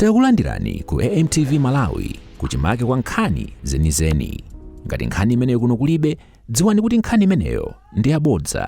Takulandirani ku AMTV Malawi kuchimake kwa nkhani zenizeni. Ngati nkhani imeneyo kuno kulibe, dziwani kuti nkhani imeneyo ndi yabodza.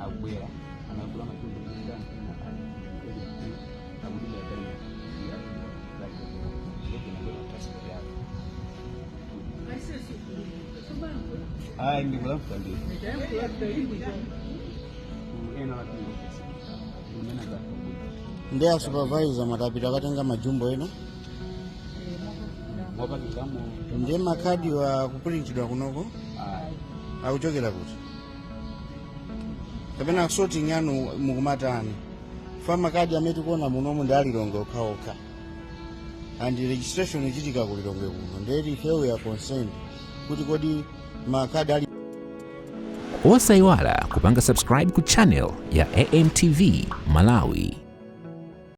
Akubwera anagula matumbo ayi ndikulafuta ndi ena Ndi a supervisor matapita akatenga majumbo ena mwapangikamo. Ndiye makhadi wa kupulintidwa kunoko akuchokera kuti, kapena sorting yanu mukumatani? Fa makadi amene tikuona munomu ndi alilongwe okhaokha and registration ichitika ku Lilongwe kuno, ndiye ife we are concerned kuti kodi makadi ali Osayiwala kupanga subscribe ku channel ya AMTV Malawi.